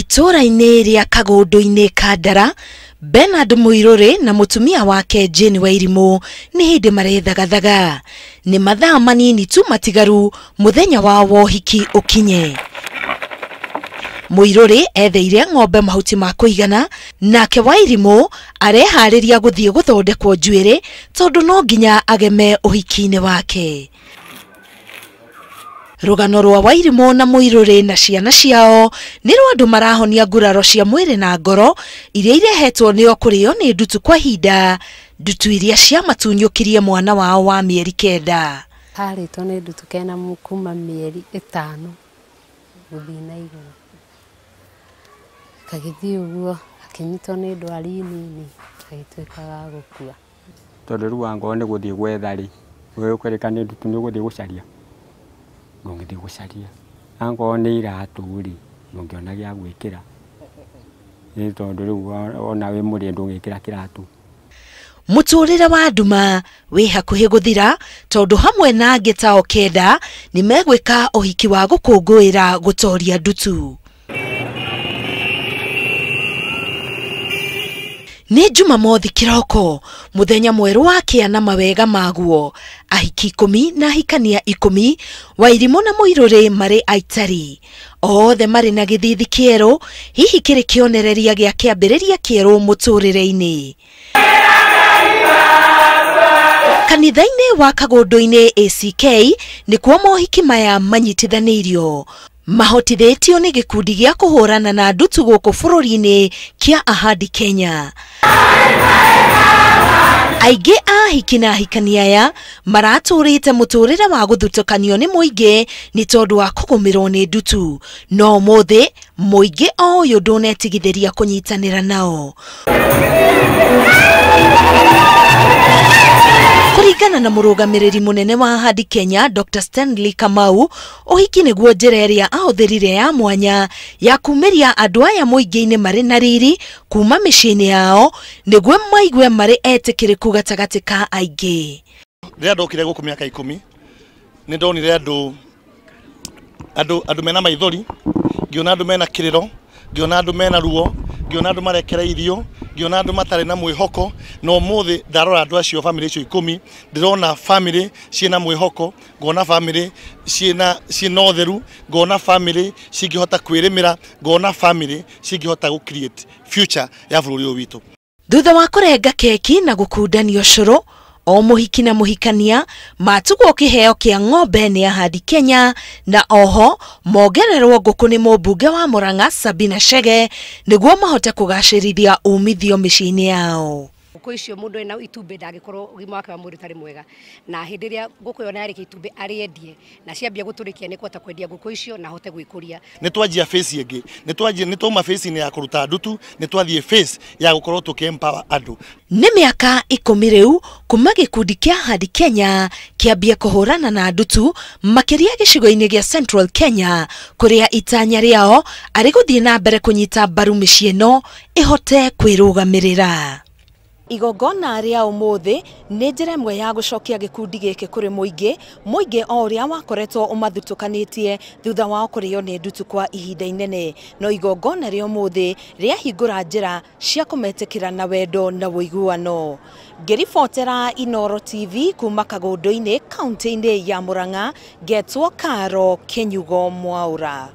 Itũũra-inĩ rĩa Kagũndũ-inĩ Kandara, Bernard Muiruri na mũtumia wake Jane Wairimu nĩ hĩndĩ marethagathaga. Nĩ mathaa manini tu matigaru mũthenya wa wohiki ũkinye. Muiruri etheire ng'ombe mahuti ma kũigana, nake Wairimu areharĩria gũthiĩ gũthondekwo njuĩrĩ tondũ no nginya ageme ũhiki-inĩ wake. Rũgano rwa Wairimu na Muiruri na ciana ciao nĩ rwa andũ marahonia nguraro cia mwĩrĩ na ngoro iria irehetwo nĩo kũrĩo nĩ ndutu kwa ihinda, ndutu iria ciamatunyũkirie mwana wao wa mĩeri 9. Karĩtwo nĩ ndutu kena kuma mĩeri 5 gũthiĩ na igũrũ. Kagĩthiĩ ũguo akĩnyitwo nĩ ndwari nini agĩtuĩka wa gũkua. Tondũ rĩu angorwo nĩ gũthiĩ gwetha rĩ, wewe ũkerĩka nĩ ndutu nĩ ũgũthiĩ gũcaria. Ndũngĩthiĩ gũcaria. Angorwo nĩ iratũ rĩ, ndũngĩona gĩa gwĩkĩra. Nĩ tondũ rĩu ona wĩ mũrĩe ndũngĩkĩra kĩratũ. Mũtũrĩre wa nduma wĩ hakuhĩ gũthira tondũ hamwe na angĩ tao 9 nĩ megwĩka ũhiki wa gũkũngũĩra gũtoria ndutu. Nĩ Jumamothi kĩroko, mũthenya mwerũ wa kĩa na mawega maguo. Ahiki 10 na ahikania 10, Wairimu na Muiruri marĩ aitari. Othe marĩ na gĩthithi kĩerũ, hihi kĩrĩ kĩonereria gĩa kĩambĩrĩria kĩerũ mũtũrĩre-inĩ. Kanitha-inĩ wa Kagũndũ-inĩ ACK nĩkuo mohiki maya manyitithanĩirio. Mahotithĩtio nĩ gĩkundi gĩa kũhũrana na ndutu gũkũ bũrũri-inĩ kĩa Ahadi Kenya. Aingĩ a ahiki na ahikania aya maratũrĩte mũtũrĩre wa gũthutũkanio nĩ mũingĩ nĩ tondũ wa kũgũmĩrwo nĩ ndutu. No ũmũthĩ mũingĩ o ũyũ ndũnetigithĩria kũnyitanĩra nao. Kũringana na mũrũgamĩrĩri mũnene wa Ahadi Kenya Dr. Stanley Kamau, ũhiki nĩguo njĩra ĩrĩa ahũthĩrire ya mwanya ya kumĩria andũ aya mũingĩ-inĩ marĩ na riri kuma mĩciĩ-inĩ yao nĩguo maigue marĩ etĩkĩrĩku gatagatĩ ka aingĩ. Rĩrĩa ndokire gũkũ mĩaka 10 nĩ ndonire andũ mena maithori, ngĩona andũ mena kĩrĩro, ngĩona andũ mena ruo, ngĩona andũ marekereirio, ngĩona andũ matarĩ na mwĩhoko. Na ũmũthĩ ndarora andũ acio bamĩrĩ icio 10 ndĩrona bamĩrĩ ciĩna mwĩhoko, ngona bamĩrĩ ciĩna ũtheru, ngona bamĩrĩ cingĩhota kwĩrĩmĩra, ngona bamĩrĩ cingĩhota gũ create future ya bũrũri ũyũ witũ. Thutha wa kũrenga keki na gũkundanio cũrũ, o mũhiki na mũhikania matugwo kĩheo kĩa ng'ombe nĩ Ahadi Kenya, na oho mongererwo ngũkũ nĩ mũmbunge wa Murang'a Sabina Chege nĩguo mahote kũgacĩrithia umithio mĩciĩ-inĩ yao. Ngũkũ icio mũndũ ena itumbĩ ndangĩkorwo ũgima wake wa mwĩrĩ ũtarĩ mwega, na hĩndĩ ĩrĩa ngũkũ ĩyo yarĩkia itumbĩ arĩendie na ciambia gũtũrĩkia nĩ kũhota kwendia ngũkũ icio na ahote gwĩkũria. Nĩ twanjia phase ĩngĩ, nĩ twauma phase-inĩ ya kũruta ndutu, nĩ twathiĩ phase ya gũkorwo tũkĩ empower andũ. Nĩ mĩaka 10 rĩu kuma gĩkundi kĩa Ahadi Kenya kĩambie kũhũrana na ndutu makĩria gĩcigo-inĩ gĩa Central Kenya, kũrĩa itanya rĩao arĩ gũthiĩ na mbere kũnyita mbaru mĩciĩ ĩno ĩhote kwĩrũgamĩrĩra. Igongona rĩa ũmũthĩ nĩ njĩra ĩmwe ya gũcokia gĩkundi gĩkĩ kũrĩ mũingĩ, mũingĩ o ũrĩa wakoretwo ũmathutũkanĩtie thutha wao kũrĩo nĩ ndutu kwa ihinda inene. No igongona rĩa ũmũthĩ rĩahingũra njĩra cia kũmetĩkĩra na wendo na ũiguano. Ngĩribotera Inooro TV kuma Kagũndũ-inĩ kaunti-inĩ ya Murang'a, ngetwo Karo Kĩnyugo Mwaura.